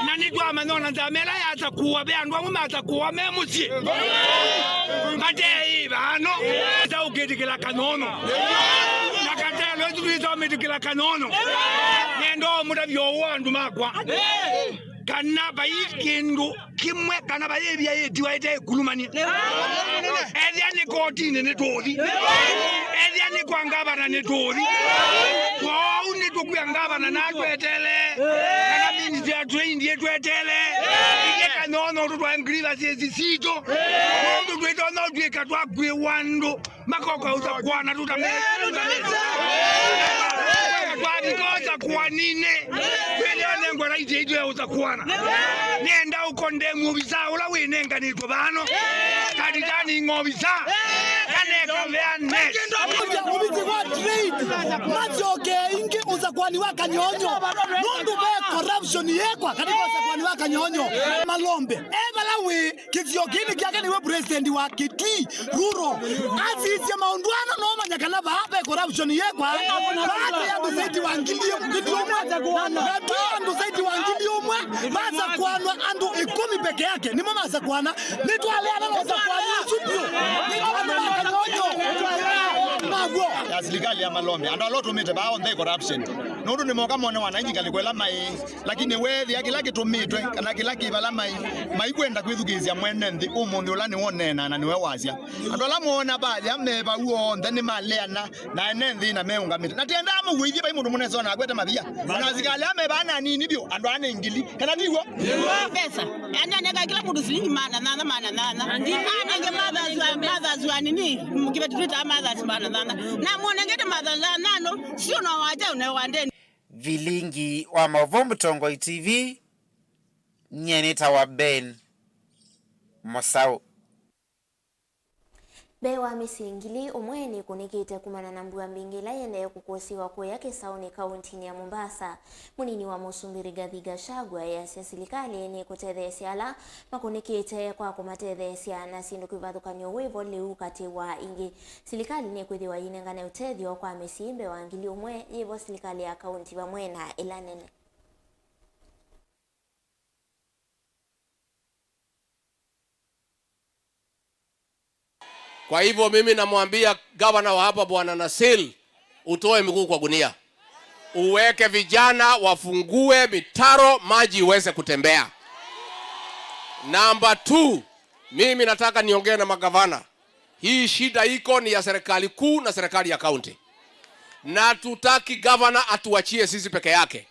Na nĩtwamanya ona nzama ĩla yasakũwa ve andũ amwe masakũwa me mũsyĩ. Mateĩva ano. Ĩsa ũkĩtĩkĩla Kanyonyo. Na cartel ĩsu twĩsa ũmĩtĩkĩla Kanyonyo. Nenda ũmũtavya ũũ andũ makwa. Kana vai kĩndũ kĩmwe kana vai ĩvia yĩtiwa ĩte ĩkulumany'a. Ethĩa nĩ kotinĩ nĩtũũthi. Ethĩa nĩ kwa ngavana nĩtũũthi. Kwoou nĩtũkwĩa ngavana na atweteele. Kana ministry ya trade ĩtweteele. Ithyĩ Kanyonyo tũtwae grievances sitũ. Nũndũ twĩtonya ũtw'ĩka twakw'ĩwa andũ. Makoka ũsakuana tũtame. Twavika ũsakuaninĩ. Twĩlĩo nengwa raiti yaitũ ya ũsakuana. Nenda ũkondemu ovisa ũla wĩnenganĩtwe vano. Kanditani ng'ovisa. Kaneka vea next. Ovisi wa trade. Macoke ingĩ ũsakuani wa Kanyonyo. Nũndũ ve corruption yekwa katika ũsakuani wa Kanyonyo. Malombe. E vala wĩ. Kĩsio kĩĩ nĩ kyake nĩwe president wa Kitui Rural. Asisye maũndũ ana no manya kana vaa ve corruption yekwa. Vaa twĩ andũ zaidi wa ngili, ngili ũmwe. Na twĩ andũ zaidi wa ngili ũmwe. Masakũanwa andũ ĩkũmi peke yake. Nĩmo masakũana. Nĩtwaleana na ũsakũani ũsu vyũ. Nĩtwaleana na Kanyonyo. Ya silikalĩ ya malombe, andũ ala ũtũmĩte vaa onthe corruption. Nũndũ nĩmoka mone wananchi ngalĩko ĩla maĩ, lakini weethĩa kĩla kĩtũmĩtwe, kana kĩla kĩ vala maĩ, maikwenda kwĩthukĩĩsya mwene nthĩ ũmũnthĩ ũla nĩwe ũneenaa na nĩwe wasya. Andũ ala moona vaya me vau onthe nĩmaleana na ene nthĩ na meũngamĩte. Na tiendaa mũw'o ithyĩ vai mũndũ mũnesa ona akwete mavia. Ona asikalĩ aa me vaa na anini vyũ, andũ aa nĩ ngili. Kana ti w'o? Pesa. Yaani anenga kila mtu shilingi maana nana, maana nana. Anenge mothers wa, mothers wa nini? Kiveti twita mothers maana nana. Na mwanengete mothers nana, sio na wacha unawa ndeni. Vilingi wa Maũvoo Mũtongoi T V, nyie nĩtawa Ben Mũsaũ. Mbee wa mĩsyĩ ngili ũmwe nĩkũnĩkĩte kumana na mbua mbingĩ ĩla ĩendee kũkũsĩĩwa kũya Kĩsaũnĩ kaũntĩnĩ ya Mombasa. Mũnini wa mũsumbĩ Rigathi Gachagua easya silikalĩ nĩkũtetheesya ala makũnĩkĩte kwa kũmatetheesya na syĩndũ kĩvathũkany'o wĩvo lĩu katĩ wa ingĩ. Silikalĩ nĩkwĩthĩwa yĩnengane ũtethyo kwa mĩsyĩ mbee wa ngili ũmwe yĩvo silikalĩ ya kaũntĩ vamwe na ĩla nene. Kwa hivyo mimi namwambia gavana wa hapa, Bwana Nasil, utoe miguu kwa gunia. Uweke vijana wafungue mitaro, maji iweze kutembea. Number two, mimi nataka niongee na magavana. Hii shida iko ni ya serikali kuu na serikali ya kaunti. Na tutaki gavana atuachie sisi peke yake.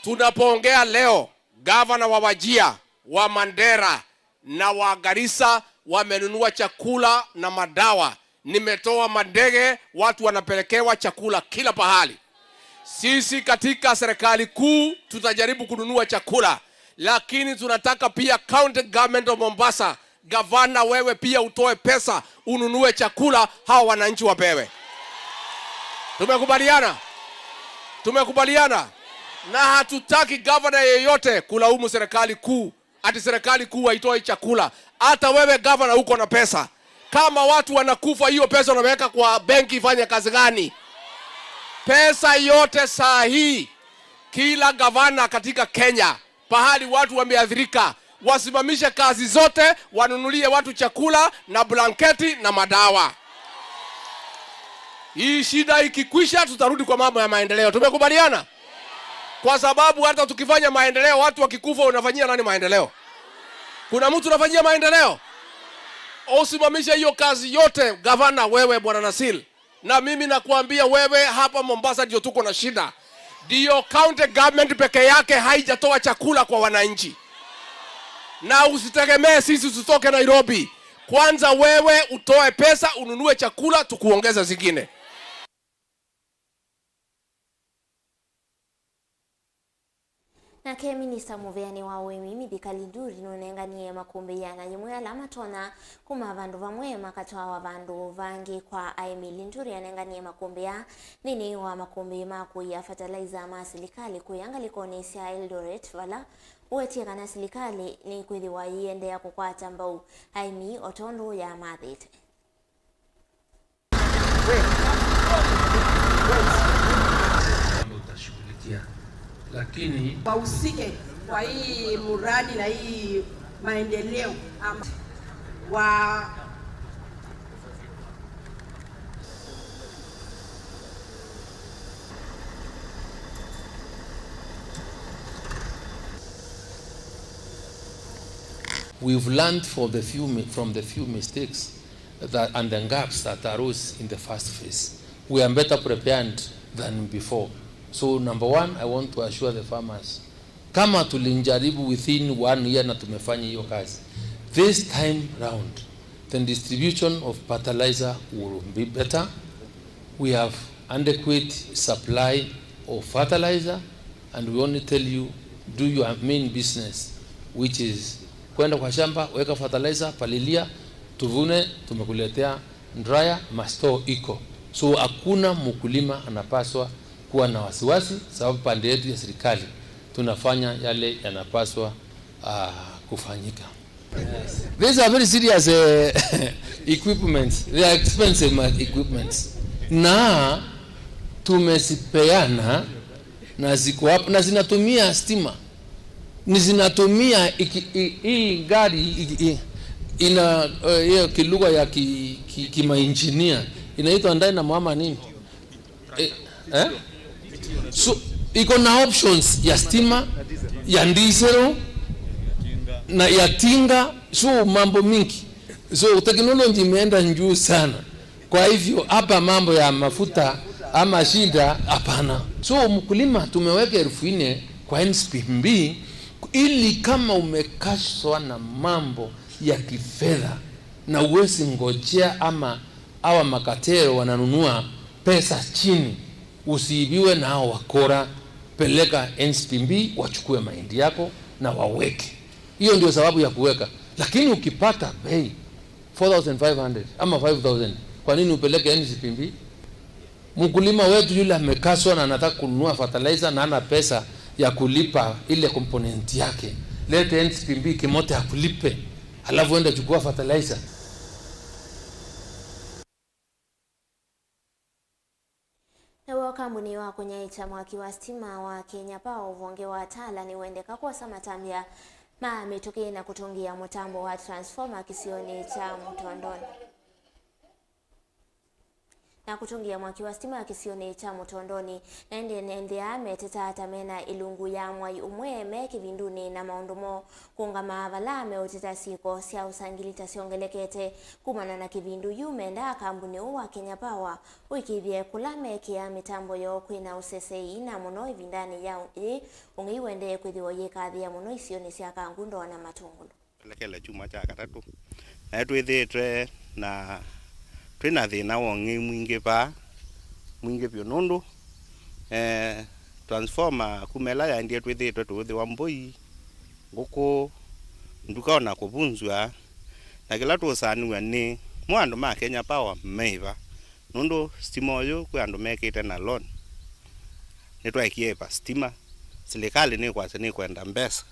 Tunapoongea leo, gavana wa Wajir, wa Mandera na wa Garissa wamenunua chakula na madawa. Nimetoa mandege, watu wanapelekewa chakula kila pahali. Sisi katika serikali kuu tutajaribu kununua chakula, lakini tunataka pia County Government of Mombasa, gavana, wewe pia utoe pesa ununue chakula hawa wananchi wapewe. Tumekubaliana? Tumekubaliana? Na hatutaki gavana yeyote kulaumu serikali kuu ati serikali kuu haitoi chakula. Hata wewe gavana uko na pesa. Kama watu wanakufa, hiyo pesa unaweka kwa benki ifanye kazi gani? Pesa yote saa hii, kila gavana katika Kenya, pahali watu wameathirika, wasimamishe kazi zote, wanunulie watu chakula na blanketi na madawa. Hii shida ikikwisha, tutarudi kwa mambo ya maendeleo. Tumekubaliana? Kwa sababu hata tukifanya maendeleo, watu wakikufa, unafanyia nani maendeleo? Kuna mtu unafanyia maendeleo? Usimamishe hiyo kazi yote, gavana wewe, Bwana Nasil. Na mimi nakuambia wewe, hapa Mombasa ndio tuko na shida. Ndio county government peke yake haijatoa chakula kwa wananchi. Na usitegemee sisi tutoke Nairobi. Kwanza wewe utoe pesa, ununue chakula, tukuongeze zingine. Nake minista mũveanĩ wa ũĩmi Mithika Linturi nũnenganie makũmbĩ ĩana yĩmwe ala matonya kuma vandũ vamwe makatwawa vandũ vangĩ kwa aĩmi. Linturi anenganie makũmbĩ aa nthĩnĩ wa makũmbĩ ma kũia fertilizer ma silikalĩ kũya ngalĩkonĩ sya Eldoret, vala ũwetie kana silikalĩ nĩkwĩthĩwa yĩendeea kũkwata mbau aĩmi o tondũ yamathĩte. Utashughulikia. Lakini wahusike kwa hii muradi na hii maendeleo am-, wa We've learned for the few mi-, from the few mistakes that, and the gaps that arose in the first phase. We are better prepared than before. So number one, I want to assure the farmers, kama tulijaribu within one year na tumefanya hiyo kazi, this time round the distribution of fertilizer will be better. We have adequate supply of fertilizer, and we only tell you, do your main business, which is kwenda kwa shamba, weka fertilizer, palilia, tuvune, tumekuletea dryer, ma store iko. So hakuna mkulima anapaswa kuwa na wasiwasi, sababu pande yetu ya serikali tunafanya yale yanapaswa, ah, kufanyika. These are very serious, eh, equipments. They are expensive, ma-, equipments. Na tumezipeana na ziko hapo na zinatumia stima. Ni zinatumia iki-, i-, hii gari iki-, i-, ina, eh, hiyo kilugha ya ki-, ki-, kimainjinia Inaitwa dynamo ama nini? Eh, eh? So, iko na options ya stima, ya diesel, na ya tinga. So, mambo mingi. So, technology imeenda juu sana. Kwa hivyo, hapa mambo ya mafuta ama shida, hapana. So, mkulima tumeweka elfu nne kwa N C P B, ili kama umekaswa na mambo ya kifedha na uwezi ngojea ama hawa makatero wananunua pesa chini, usiibiwe na hao wakora, peleka N C P B wachukue mahindi yako na waweke. Hiyo ndio sababu ya kuweka. Lakini ukipata bei four thousand five hundred ama five thousand, kwa nini upeleke N C P B? Mkulima wetu yule amekaswa na anataka kununua fertilizer na ana pesa ya kulipa ile component yake, lete N C P B Kimote akulipe, alafu enda chukua fertilizer. Naw'o kambuni wa kũnyaĩĩkya mwaki wa sitima wa Kenya Power ũvonge wa Tala nĩwendeka kwosa matambya ma mĩtũkĩ na kũtũngĩĩa mũtambo wa transformer kĩsionĩ kya Mũtondonĩ. Na kũtũngĩĩa mwaki wa sitima kĩsionĩ kya Mũtondonĩ, na ĩndĩ ene nthĩ aa metetaa ta mena ĩlungu ya mwai ũmwe me kĩvindunĩ na maũndũ moo kũũngama vala meũteta syĩko sya ũsangili ta syongelekete. Kumana na kĩvindu yu, mendaa kambuni ũũ wa Kenya Power ũĩkĩĩthye kũla mekĩaa mĩtambo yoo kwĩna ũsesei, na mũno ĩvindanĩ ya yĩĩ, ũng'ei ũendee kwĩthĩwa ũyĩkathĩĩa mũno isionĩ sya Kangundo na Matũngũlũ. Elekele kyumwa kya katatũ, naĩ twĩthĩĩtwe na twĩ na thĩna wa ũng'ei mwingĩ vaa, mwingĩ vyũ, nũndũ, eh, transformer kuma ĩla yaendie twĩthĩĩtwe tũũthĩwa mbũi, ngũkũ, nduka, o na kũvunzw'a, na kĩla tũũsaanĩw'a nĩ mo andũ ma Kenya Power maiva, nũndũ sitima ũyũ kwĩ andũ mekĩte na loan. Nĩtwaekie ĩva sitima, silikalĩ nĩkwasya nĩkwenda mbesa,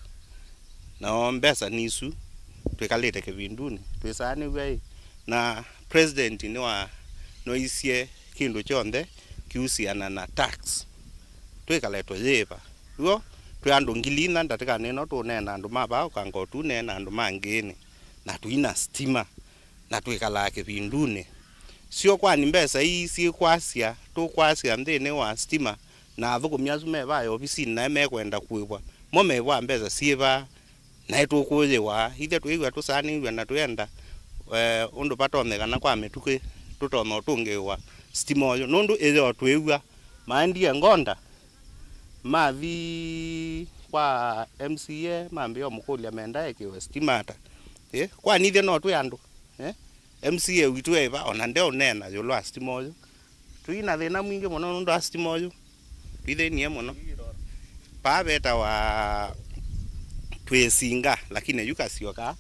nao mbesa nĩ isu twĩkalĩte kĩvindunĩ twĩsaanĩw'a ĩ, na president nĩwa-, nĩwaisye kĩndũ kyonthe kiusiana na tax, twĩkale tũyĩva. W'o twĩ andũ ngili inya ndatĩkanĩ ĩno tũũneena andũ ma vaa ũkanga ũtune na andũ ma ngĩĩnĩ, na tũina sitima, na twĩkalaa kĩvindunĩ. Sio kwani mbesa ii syĩkwasya, tũkwasya nthĩnĩ wa sitima, na athũkũmi asu me vaa ovisinĩ naĩ mekwenda kũĩvwa, mo meĩvwa mbesa syĩ vaa, naĩ tũkũyĩwa? Ithyĩ twĩĩw'a tũsaanĩw'e na twĩenda, eh, ũndũ vatonyekana kwa mĩtũkĩ tũtonya ũtũngĩĩwa sitima ũyũ, nũndũ ĩyoo twĩĩw'a maendie Ngonda, mathi kwa M C A mambĩĩa ũmũkũlya menda ekĩwe sitima ata. Ĩ, kwani ithyĩ no twĩ andũ? Eh? M C A witũ eĩva, ona ndeũneena ĩũlũ wa sitima ũyũ. Twĩ na thĩna mwingĩ mũno nũndũ wa sitima ũyũ. Twĩthĩnie mũno. Paa vetawa Twĩsinga, lakini yu kasio kaa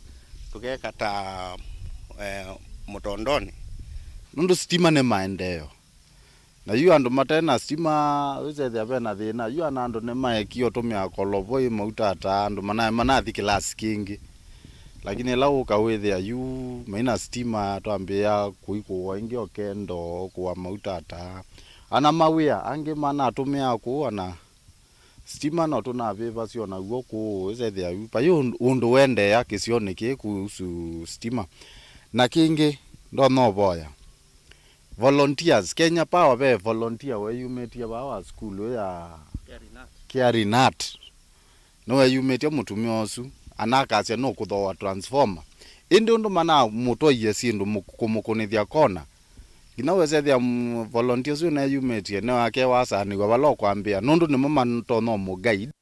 tũkeka ta, eh, Mũtondonĩ. Nũndũ sitima nĩ maendeeo. Na yu andũ mate na sitima, wĩsethĩa ve na thĩna. Yu ana andũ nĩmaekie ũtũmĩa kolovo ĩ mauta ata, andũ mana-, manathi kĩlasi kĩngĩ. Lakini ĩla ũka wĩthĩa yu maina sitima, twambĩĩa kũikũwa ĩngĩ o kendo, kũwa mauta ata. Ana mawĩa angĩ manatũmĩaa kũu, ana sitima no tũnavĩvasya o naw'o kũu, wĩsethĩa yu vai ũndũ, ũndũ wendeea kĩsionĩ kĩĩ kuhusu sitima. Na kĩngĩ, ndonya ũvoya. Volunteers, Kenya Power ve volunteer weeyumĩtye vaa wa sukulu ya Kiarinat. Nĩweeyumĩtye mũtumĩa ũsu, ana akasya nũkũthooa transformer. Ĩndĩ ũndũ manamũtwaie syĩndũ mũk-, kũmũkũnĩthya kona, nginya wesethĩa m-, volunteer ũsu ũneeyumĩtye, nĩwake wasaanĩw'a vala ũkwambĩa, nũndũ nĩmo matonya ũmũ guide.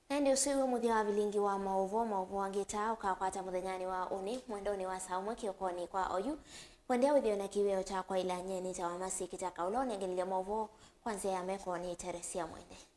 Na ĩndĩ ũsu wĩ mũthya wa vilingi wa maũvoo. Maũvoo angĩ ta ũkakwata mũthenyanĩ wa ũnĩ mwendonĩ wa saa ũmwe kĩokonĩ. Kwa oyu, ngwendea wĩthĩwe na kĩwĩoo kya kwaĩla nyeni ta wa masiki ta kaũla ũnengelelya maũvoo kwa nzĩa ya meko nĩ Teresia Mwende.